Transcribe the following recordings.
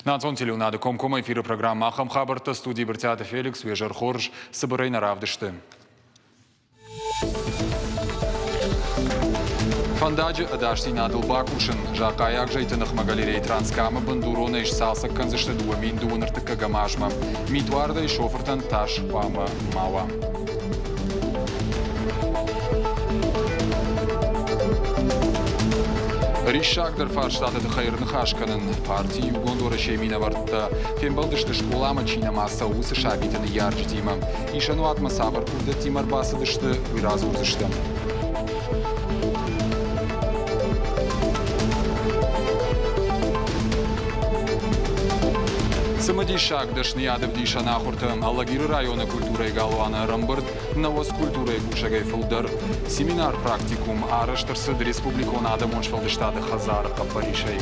Национ телеуынады комкоммӕ эфиры программӕ ахӕм хабӕрттӕ студийы Брытъиаты Феликс, уе зӕр хорз, цыбырӕй нӕ равдысты. Фӕндаджы ӕдасдзинадыл бакусын, захъайаг зӕйты ныхмӕ галерейы Транскамы бындуронӕй сцалцӕг кӕндзысты 2031 азмӕ. Митуардӕй шофыртӕн тас хъуамӕ ма уа. Риссагдӕр фарстаты тыххӕй ӕрныхас кӕнын парти Иугонд Уӕрӕсейы минӕвӕрттӕ фембӕлдысты скъоламӕ чи нӕма цӕуы, уыцы сабиты ныййарджытимӕ. Исӕнуатмӕ цавӕр курдиӕттимӕ ӕрбацыдысты, уый радзурдзыстӕм. Цымыдисаг дӕсныйад ӕвдисӕн ахуыртӕ Алагиры районы культурӕйы галуаны ӕрӕмбырд науӕдз культурӕйы кусӕгӕй фылдӕр. Семинар-практикум арӕзт ӕрцыд республикон адӕмон сфӕлдыстады хӕдзары хъӕппӕрисӕй.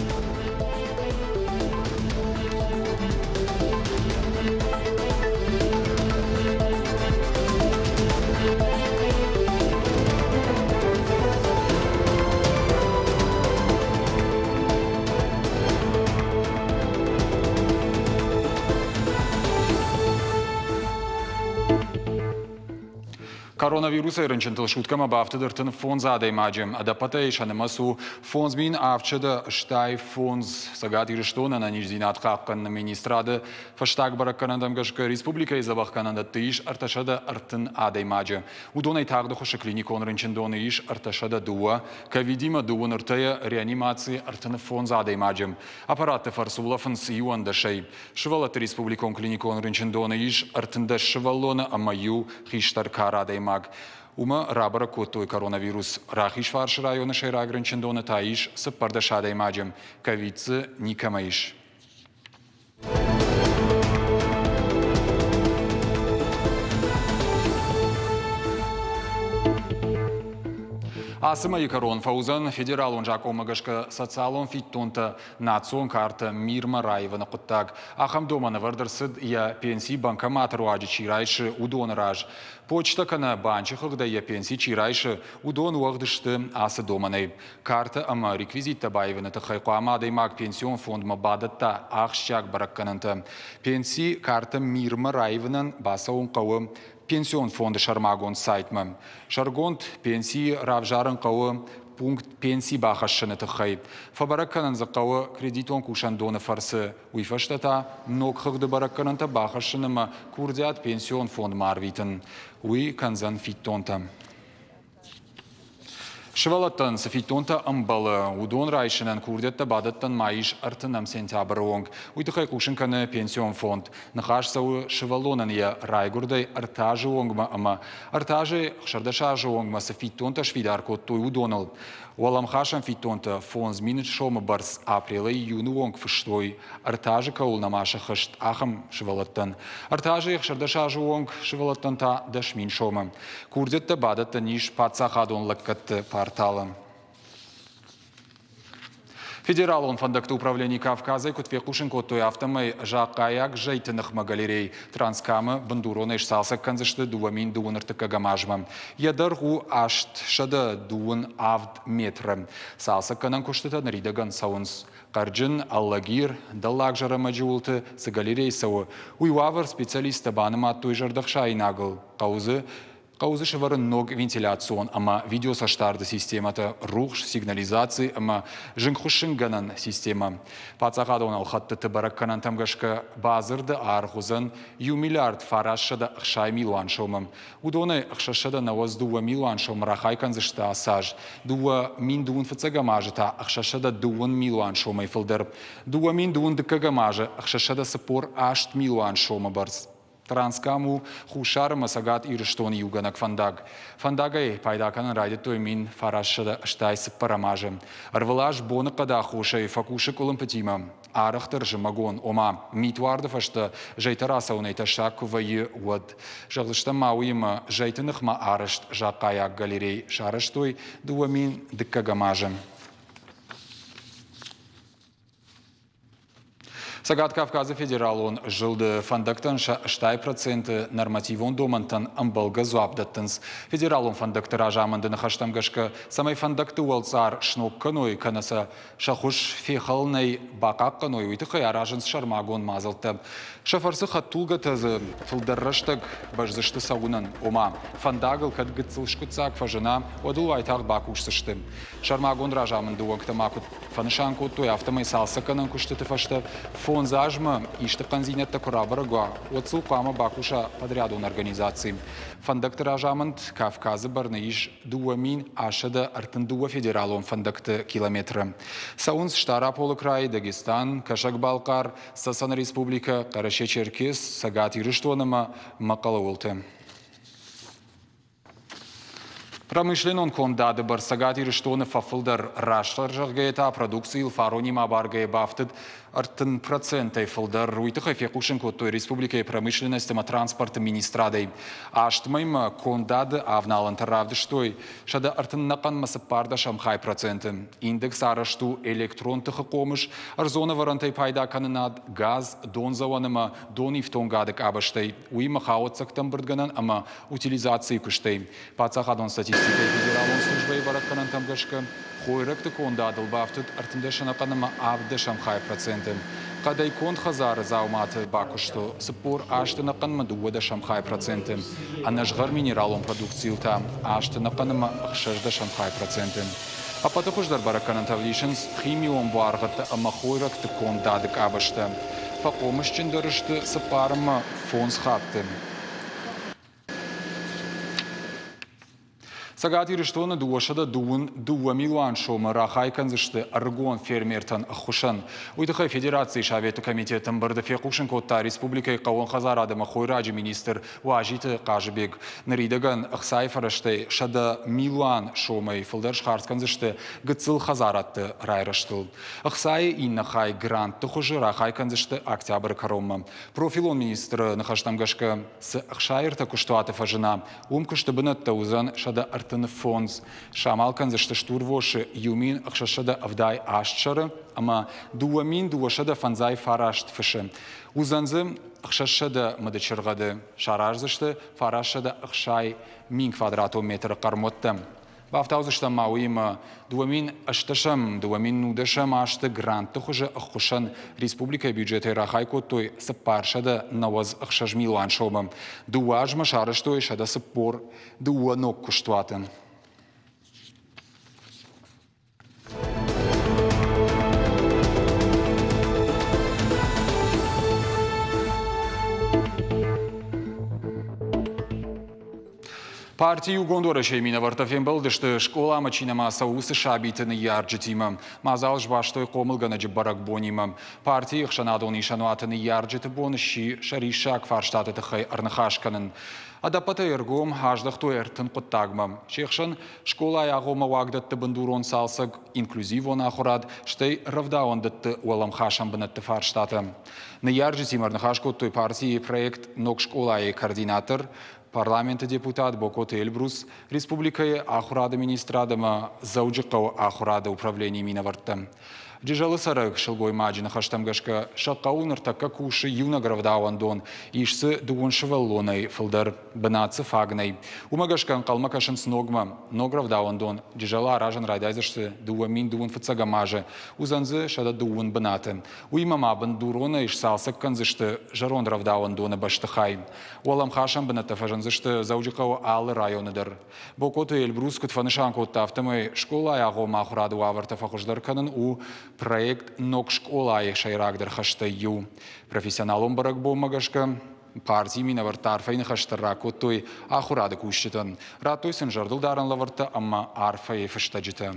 Коронавирусӕй рынчынтыл суткӕмӕ бафтыд 35 адӕймаджы. Ӕдӕппӕтӕй сӕ нымӕц у 5785. Цӕгат Ирыстоны ӕнӕниздзинад хъахъхъӕныны министрады фӕстаг бӕрӕггӕнӕнтӕм гӕсгӕ республикӕйы дзӕбӕхгӕнӕндӕтты ис 330 адӕймаджы. Уыдонӕй тагъды хуысы клиникон рынчындоны ис 302, ковидимӕ дыууын ӕртӕйы реанимацийы 35 адӕймаджы. Аппаратты фӕрцы улӕфынц иуӕндӕсӕй. Сывӕллӕтты республикон клиникон рынчындоны ис 13 сывӕллоны ӕмӕ иу хистӕр кары адӕймаг. Уымӕ рабӕрӕг кодтой коронавирус. Рахизфарсы районы сӕйраг рынчындоны та ис 14 адӕймаджы. Ковид дзы никӕмӕ ис. Ацы мӕйы кӕрон фӕуыдзӕн федералон закъонмӕ гӕсгӕ социалон фиддонтӕ национ картӕ мирмӕ раивыны хъуыддаг. Ахӕм домӕн ӕвӕрд ӕрцыд, йӕ пенси банкоматы руаджы чи райсы, уыдоны раз. Почтӕ кӕнӕ банчы хыгъдӕй йӕ пенси чи райсы, уыдон уӕгъд сты ацы домӕнӕй. Картӕ ӕмӕ реквизиттӕ баивыны тыххӕй хъуамӕ адӕймаг пенсион фондмӕ бадӕтта ахсджиаг бӕрӕггӕнӕнтӕ. Пенси картӕ мирмӕ раивынӕн бацӕуын хъӕуы пенсион фонды сӕрмагонд сайтмӕ. Сӕргонд пенсийы равзарын хъӕуы пункт пенси бахӕссыны тыххӕй. Фӕбӕрӕг кӕнын дзы хъӕуы кредитон кусӕндоны фӕрцы, уый фӕстӕ та ног хыгъды бӕрӕггӕнӕнтӕ бахӕссын ӕмӕ курдиат пенсион фондмӕ арвитын. Уый кӕндзӕн фиддонтӕ. Сывӕллӕттӕн цы фиддонтӕ ӕмбӕлы, уыдон райсынӕн курдиӕттӕ бадӕттӕн ма ис ӕртынӕм сентябры онг. Уый тыххӕй хъусын кӕны пенсион фонд. Ныхас цӕуы сывӕллонӕн йӕ райгуырдӕй ӕртӕ азы онгмӕ ӕмӕ ӕртӕ азӕй 16 азы онгмӕ цы фиддонтӕ сфидар кодтой, уыдоныл. Уӕлӕмхасӕн фиддонтӕ 5000 сомы бӕрц апрелӕй июны онг фыстой, ӕртӕ азы кӕуыл нӕма сыххӕст, ахӕм сывӕллӕттӕн. Ӕртӕ азӕй 16 азы онг сывӕллӕттӕн та 10 000 сомы. Курдиӕттӕ бадӕттӕн ис паддзахадон лӕггӕдты порталы. Федералон фӕндӕгты управлени Кавказӕй куыд фехъусын кодтой, афтӕмӕй захъайаг зӕйты ныхмӕ галерей Транскамы бындуронӕй сцалцӕг кӕндзысты 2023 азмӕ. Йӕ дӕргъ у 827 метры. Цалцӕггӕнӕн куыстытӕ ныридӕгӕн цӕуынц. Хъӕрджын, Алагир, Дӕллаг Зӕрӕмӕджы уылты цы галерей цӕуы, уый уавӕр специалисттӕ банымадтой зӕрдӕхсаинагыл. Хъӕуы дзы Хъӕуы дзы сӕвӕрын ног вентиляцион ӕмӕ видеоцӕстдарды системӕтӕ, рухс, сигнализаци ӕмӕ зынгхуыссынгӕнӕн системӕ. Паддзахадон ӕлхӕдтыты бӕрӕггӕнӕнтӕм гӕсгӕ бадзырды аргъ уыдзӕн иу миллиард 960 милуан сомы. Уыдонӕй 692 милуан сомы рахай кӕндзысты ацы аз, 2025 азы та 602 милуан сомӕй фылдӕр, 2022 азы 648 милуан сомы бӕрц. Транскам у Хуссар ӕмӕ Цӕгат Ирыстоны иугӕнӕг фӕндаг. Фӕндагӕй пайда кӕнын райдыдтой 1984 азы. Ӕрвылаз боныхъӕды аххосӕй фӕкусы къуылымпытимӕ. Арӕхдӕр зымӕгон, ома митуарды фӕстӕ зӕйтӕ рацӕуынӕй тӕссаг куы вӕййы, уӕд. Зӕгъдзыстӕм ма уыимӕ, зӕйты ныхмӕ арӕзт захъайаг галерей сарӕзтой 2002 азы. Цӕгат Кавказы федералон зылды фӕндӕгтӕн сӕ 80% нормативон домӕнтӕн ӕмбӕлгӕ дзуапп дӕттынц. Федералон фӕндӕгты разамынды ныхӕстӕм гӕсгӕ, цӕмӕй фӕндӕгты уӕлцъар сног кӕной кӕнӕ сӕ сӕ хуыз фехӕлынӕй бахъахъхъӕной, уый тыххӕй аразынц сӕрмагонд мадзӕлттӕ. Сӕ фӕрцы хӕдтулгӕтӕ дзы фылдӕр рӕстӕг бӕздзысты цӕуынӕн. Ома, фӕндагыл кӕд гыццыл скъуыддзаг фӕзына, уӕд ыл уайтагъд бакусдзысты. Сӕрмагонд разамынды уӕнгтӕ ма куыд фӕнысан кодтой, афтӕмӕй цалцӕггӕнӕн куыстыты фӕстӕ фондз азмӕ исты хъӕндзинӕдтӕ куы рабӕрӕг уа, уӕд сыл хъуамӕ бакуса подрядон организаци. Фӕндӕгты разамынд Кавказы бӕрны ис 2832 федералон фӕндӕгты километры. Цӕуынц Стъараполы край, Дагестан, Кӕсӕг-Балхъар, Цӕцӕны Республикӕ, Хъӕрӕсе-Черкес, Цӕгат Ирыстон ӕмӕ Мӕхъӕлы уылты. Промышленнон кондады бӕрц Цӕгат Ирыстоны фӕфылдӕр, растдӕр зӕгъгӕйӕ та продукцийыл фаронимӕ абаргӕйӕ бафтыд 30%-ӕй фылдӕр. Уый тыххӕй фехъусын кодтой республикӕйы промышленность ӕмӕ транспорты министрадӕй. Аст мӕймӕ кондады авналӕнтӕ равдыстой 130 хай проценты. Индекс арӕзт у электрон тыхы хъомыс, ӕрдзон ӕвӕрӕнтӕй пайда кӕнынад, газ, дондзӕуӕн ӕмӕ донифтонгады къабӕзтӕй, уыимӕ хауӕццӕгтӕ ӕмбырдгӕнӕн ӕмӕ утилизацийы куыстӕй. Паддзахадон статистикӕйы федералон службӕйы бӕрӕггӕнӕнтӕм гӕсгӕ, хойрӕгты кондадыл бафтыд 13 ӕнӕхъӕн ӕмӕ авддӕсӕм хай проценты. Хъӕдӕй конд хӕдзары дзауматы бакуыстыл 40 ӕнӕхъӕнмӕ дыууӕдӕсӕм хай проценты, ӕнӕзгъӕр минералон продукцийыл та азты ӕнӕхъӕн ӕмӕ ӕхсӕздӕсӕм хай проценты. Ӕппӕты хуыздӕр бӕрӕггӕнӕнтӕ ӕвдисынц химион буаргъӕдтӕ ӕмӕ хойрӕгты кондады къабӕзтӕ. Фӕхъомысджындӕр сты цыппар ӕмӕ фондз хатты. Цӕгат Ирыстоны 222 милуан сомы рахай кӕндзысты ӕрыгон фермертӕн ӕххуысӕн. Уый тыххӕй Федерацийы Советы комитеты ӕмбырды фехъусын кодта республикӕйы хъӕууон хӕдзарад ӕмӕ хойраджы министр Уазиты Хъазыбег. Ныридӕгӕн ӕхцайы фӕрӕзтӕй 100 милуан сомӕй фылдӕр схардз кӕндзысты гыццыл хӕдзарадты райрӕзтыл. Ӕхцайы иннӕ хай грантты хуызы рахай кӕндзысты октябры кӕронмӕ. Профилон министры ныхӕстӕм гӕсгӕ, цы ӕхсайыртӕ куыстуаты фӕзына, уым куысты бынӕттӕ уыдзӕн 135. Самал кӕндзысты стурвосы 1678 сӕры ӕмӕ 2259 фысы. Уыдзӕн дзы 600 мыдычыргъӕды, сараздзысты 960 000 квадратон метры хъӕрмуӕттӕ. Бафтаудзыстӕм ма уыимӕ 2008 2010 азты грантты хуызы ӕххуысӕн республикӕйы бюджетӕй рахай кодтой 496 милуан сомы. Дыууӕ азмӕ сарӕзтой 142 ног куыстуаты. Парти Иугонд Уӕрӕсейы минӕвӕрттӕ фембӕлдысты скъоламӕ чи нӕма цӕуы, уыцы сабиты ныййарджытимӕ. Мадзал сбастой хъомылгӕнӕджы бӕрӕгбонимӕ. Партийы ӕхсӕнадон исӕнуаты ныййарджыты бон сси сӕ риссаг фарстаты тыххӕй ӕрныхас кӕнын. Ӕдӕппӕтӕй ӕргом аздӕхтой 30 хъуыддагмӕ. Се хсӕн скъолайы агъоммӕ уагдӕтты бындурон цалцӕг, инклюзивон ахуырад, стӕй рӕвдауӕндӕтты уӕлӕмхасӕн бынӕтты фарстатӕ. Ныййарджытимӕ ӕрныхас кодтой партийы проект «Ног скъолайы» координатор, парламенты депутат Бокоты Эльбрус, республикӕйы ахуырады министрад ӕмӕ Дзӕуджыхъӕуы ахуырады управленийы минӕвӕрттӕ. Джызӕлы цӕрӕг сылгоймаджы ныхӕстӕм гӕсгӕ, сӕ хъӕуы ныртӕккӕ кусы иунӕг рӕвдауӕндон, ис дзы дыууын сывӕллонӕй фылдӕр, бынат дзы фаг нӕй. Уымӕ гӕсгӕ ӕнхъӕлмӕ кӕсынц ногмӕ. Ног рӕвдауӕндон Джызӕлы аразын райдайдзысты 2025 азы, уыдзӕн дзы 120 бынаты. Уыимӕ ма бындуронӕй сцалцӕг кӕндзысты зӕронд рӕвдауӕндоны бӕстыхай. Уӕлӕмхасӕн бынӕттӕ фӕзындзысты Дзӕуджыхъӕуы алы районы дӕр. Бокоты Эльбрус куыд фӕнысан кодта, афтӕмӕй скъолайы агъоммӕ ахуырады уавӕртӕ фӕхуыздӕр кӕнын у проект «Ног скъолайы» сӕйрагдӕр хӕстӕй иу. Профессионалон бӕрӕгбонмӕ гӕсгӕ партийы минӕвӕрттӕ арфӕйы ныхӕстӕ ракодтой ахуырады кусджытӕн, радтой сын зӕрдылдарӕн лӕвӕрттӕ ӕмӕ арфӕйы фыстӕджытӕ.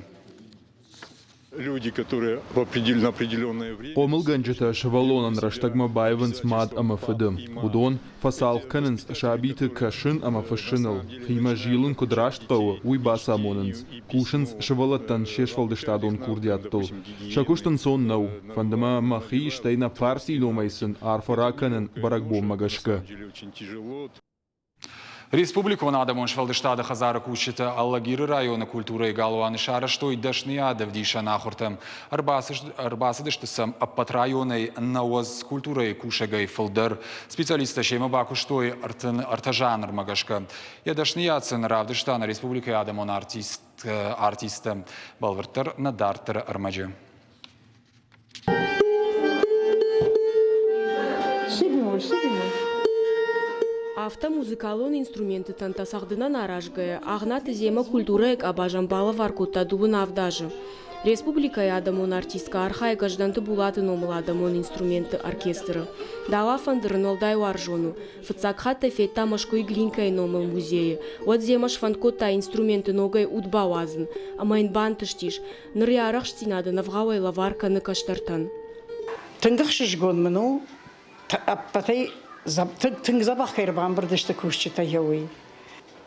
Люди, которые на определенное время. Хъомылгӕнджытӕ сывӕллонӕн рӕстӕгмӕ баивынц мад ӕмӕ фыды. Уыдон фӕцалх кӕнынц сабиты кӕсын ӕмӕ фыссыныл, химӕ зилын куыд раст хъӕуы, уый бацамонынц, кусынц сывӕллӕттӕн се сфӕлдыстадон курдиӕттыл. Сӕ куыст ӕнцон нӕу, фӕнды мӕ мӕхи, стӕй нӕ партийы номӕй сын арфӕ ракӕнын бӕрӕгбонмӕ гӕсгӕ. Республикон адӕмон сфӕлдыстады хӕдзары кусджытӕ Алагиры районы культурӕйы галуаны сарӕзтой дӕсныйад ӕвдисӕн ахуыртӕ. Ӕрбацыдысты сӕм ӕппӕт районӕй 90 культурӕйы кусӕгӕй фылдӕр. Специалисттӕ семӕ бакуыстой 33 жанрмӕ гӕсгӕ. Йӕ дӕсныйад сын равдыста нӕ республикӕйы адӕмон артисттӕ. Бӕлвырддӕр нӕ дарддӕры ӕрмӕджы. Афтӕ музыкалон инструменты тӕнтӕ цӕгъдынӕн аразгӕйӕ, Агънаты Земӕ культурӕйы къабазӕн балӕвар кодта 27 азы. Республикӕйы адӕмон артисткӕ архайы Гӕздӕнты Булаты номыл адӕмон инструментты оркестры. Дала фӕндыр ын уӕлдай уарзон у. Фыццаг хатт ӕй федта Мӕскуыйы Глинкӕйы номыл музейы. Уӕд Земӕ сфӕнд кодта инструменты ногӕй уд бауадзын. Ӕмӕ йын бантыстис. Ныр йӕ арӕхстдзинад ӕнӕвгъауӕй лӕвар кӕны кӕстӕртӕн. Тынг ӕхсызгон мын у, ӕппӕтӕй тынг дзӕбӕх кӕй ӕрбамбырд сты кусджытӕ, уый.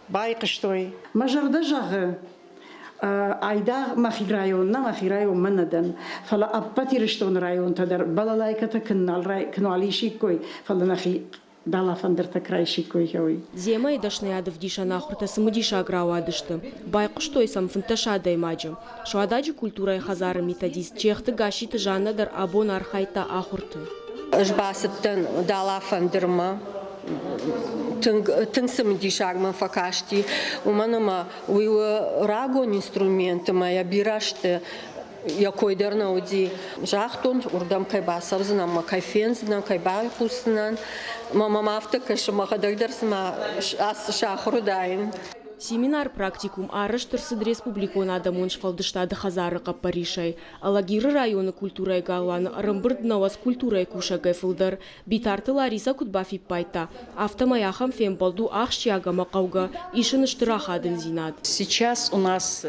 Байхъуыстой. Мӕ зӕрдӕ зӕгъы, айдагъ мӕхи район нӕ, мӕхи районмӕ нӕ дӕн, фӕлӕ ӕппӕт Ирыстоны районтӕ дӕр балалайкӕтӕ куы нал исиккой, фӕлӕ нӕхи далафӕндыртӕ райсиккой уый. Земӕйы дӕсныйад ӕвдисӕн ахуыртӕ цымыдисаг рауадысты. Байхъуыстой сӕм 15 адӕймаджы. Суададжы культурӕйы хӕдзары методист Чехты Гасситы Жаннӕ дӕр абон архайдта ахуырты. Ӕз бацыдтӕн далафӕндырмӕ. Тынг, тынг цымыдисаг мӕм фӕкасти, уымӕн ӕмӕ уый у рагон инструмент ӕмӕ йӕ бирӕ сты йӕ кой дӕр нӕ уыди. Загътон, уырдӕм кӕй бацӕудзынӕн ӕмӕ кӕй фендзынӕн, кӕй байхъусдзынӕн. Мӕ мӕм афтӕ кӕсы, мӕхӕдӕг дӕр цыма сахуыр уыдаин. Семинар-практикум арӕзт ӕрцыд Республикон адӕмон сфӕлдыстады хӕдзары хъӕппӕрисӕй. Алагиры районы культурӕйы галуаны ӕрӕмбырд 90 культурӕйы кусӕгӕй фылдӕр. Битарты Ларисӕ куыд бафиппайдта, афтӕмӕй ахӕм фембӕлд у ахсджиаг ӕмӕ хъӕугӕ, ис ын стыр ахадындзинад. Сейчас у нас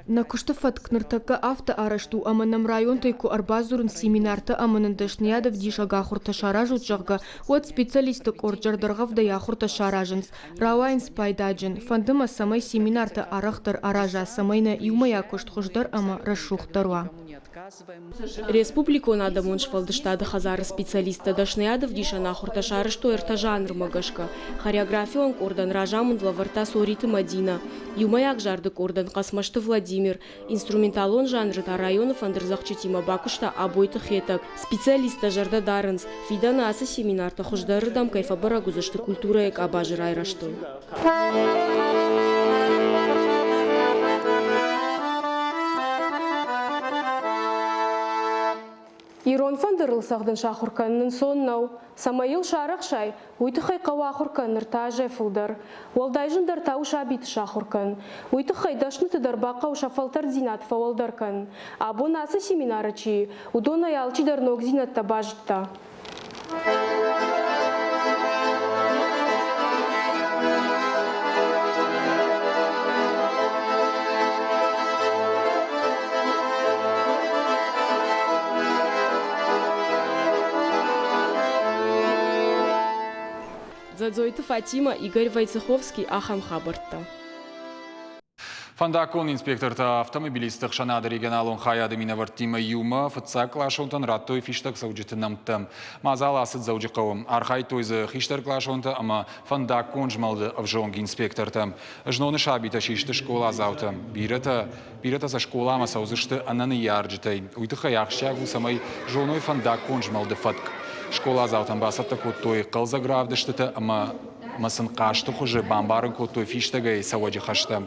Нӕ куысты фӕтк ныртӕккӕ афтӕ арӕзт у, ӕмӕ нӕм районтӕй куы ӕрбадзурынц семинартӕ ӕмӕ нын дӕсныйадӕвдисӕг ахуыртӕ саразут, зӕгъгӕ, уӕд специалистты къорд зӕрдӕргъӕвдӕй ахуыртӕ саразынц, рауайынц пайдаджын. Фӕнды мӕ, цӕмӕй семинартӕ арӕхдӕр араза, цӕмӕй нӕ иумӕйаг куыст хуыздӕр ӕмӕ рӕсугъддӕр уа. Республикон адӕмон сфӕлдыстады хӕдзары специалисттӕ дӕсныйадӕвдисӕн ахуыртӕ сарӕзтой ӕртӕ жанрмӕ гӕсгӕ. Хореографион къордӕн разамынд лӕвӕрдта Цориты Мӕдинӕ, иумӕйаг зарды къордӕн Хъӕцмӕзты Владимир, инструменталон жанры та районы фӕндырдзӕгъдджытимӕ бакуыста Абойты Хетӕг. Специалисттӕ зӕрдӕ дарынц, фидӕны ацы семинартӕ хуыздӕрырдӕм кӕй фӕбӕрӕг уыдзысты культурӕйы къабазы райрӕзтыл. Ирон фӕндырыл цӕгъдын сахуыр кӕнын ӕнцон нӕу. Цӕмӕй йыл сарӕхсай, уый тыххӕй хъӕуы ахуыр кӕнын ӕртӕ азӕй фылдӕр. Уӕлдай зындӕр та у сабиты сахуыр кӕнын. Уый тыххӕй дӕсныты дӕр бахъӕуы сӕ фӕлтӕрддзинад фӕуӕлдӕр кӕнын. Абон ацы семинары чи и, уыдонӕй алчидӕр ногдзинӕдтӕ базыдта. Дзадзойты Фатимӕ, Игорь Войцеховский ахӕм хабӕрттӕ. Фӕндаггон инспектортӕ автомобилистты ӕхсӕнады регионалон хайады минӕвӕрттимӕ иумӕ фыццагкъласонтӕн радтой фистӕгцӕуджыты нӕмттӕ. Мадзал ацыд Дзӕуджыхъӕуы. Архайдтой дзы хистӕркъласонтӕ ӕмӕ фӕндаггон змӕлды ӕвзонг инспектортӕ. Зноны сабитӕ систы скъоладзаутӕ. Бирӕтӕ, бирӕтӕ сӕ скъоламӕ цӕудзысты ӕнӕ ныййарджытӕй. Уый тыххӕй ахсджиаг у, цӕмӕй зоной фӕндаггон змӕлды фӕтк. Скъоладзаутӕн бацӕттӕ кодтой хъӕлдзӕг равдыстытӕ ӕмӕ ӕмӕ сын хъазты хуызы бамбарын кодтой фистӕгӕй цӕуӕджы хӕстӕ.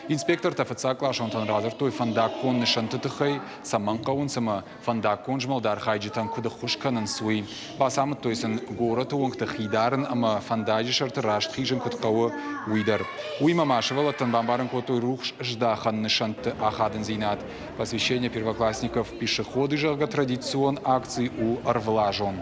Инспектортӕ фыццагкъласонтӕн радзырдтой фӕндаггон нысӕнтты тыххӕй, цӕмӕн хъӕуынц ӕмӕ фӕндаггон змӕлды архайджытӕн куыд ӕххуыс кӕнынц, уый. Бацамыдтой сын горӕты уынгты хи дарын ӕмӕ фӕндаджы сӕрты раст хизын куыд хъӕуы, уый дӕр. Уыимӕ ма сывӕллӕттӕн бамбарын кодтой рухс здахӕн нысӕнтты ахадындзинад. Посвящение первоклассников пешеходы, зӕгъгӕ, традицион акци у ӕрвылазон.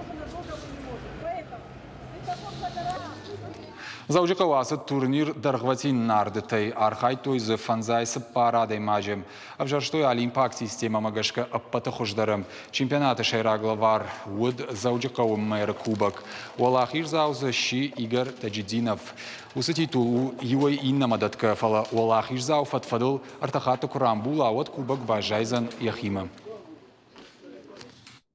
Дзӕуджыхъӕуы ацыд турнир дӕргъвӕтин нардытӕй. Архайдтой дзы 54 адӕймаджы. Ӕвзӕрстой олимпаг системӕмӕ гӕсгӕ ӕппӕты хуыздӕры. Чемпионаты сӕйраг лӕвар уыд Дзӕуджыхъӕуы мэры кубок. Уӕлахиздзау дзы сси Игорь Таджидинов. Уыцы титул у иуӕй иннӕмӕ дӕтгӕ, фӕлӕ уӕлахиздзау фӕд-фӕдыл ӕртӕ хатты куы рамбула, уӕд кубок баззайдзӕн йӕхимӕ.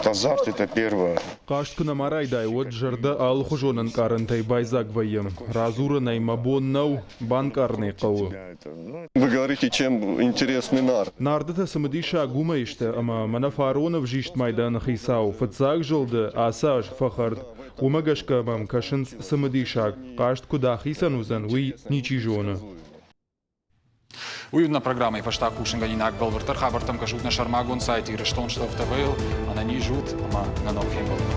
Азарт это первое. Хъазт куы нӕма райдай, уӕд зӕрдӕ алыхуызон ӕнкъарӕнтӕй байдзаг вӕййы. Радзурын ӕй мӕ бон нӕу, банкъарын ӕй хъӕуы. Вы говорите, чем интересны нарды? Нардытӕ цымыдисаг уымӕй сты, ӕмӕ мӕнӕ фарон ӕвзист майданы хицау фыццаг зылды ацы аз фӕхӕрд. Уымӕ гӕсгӕ мӕм кӕсынц цымыдисаг. Хъазт куыд ахицӕн уыдзӕн, уый ничи зоны. Уый уыд нӕ программӕйы фӕстаг хъусынгӕнинаг. Бӕлвырддӕр хабӕрттӕм кӕсут нӕ сӕрмагонд сайт Ирыстон ТВ-йыл. Ӕнӕниз ут ӕмӕ нӕ ног фембӕлдмӕ.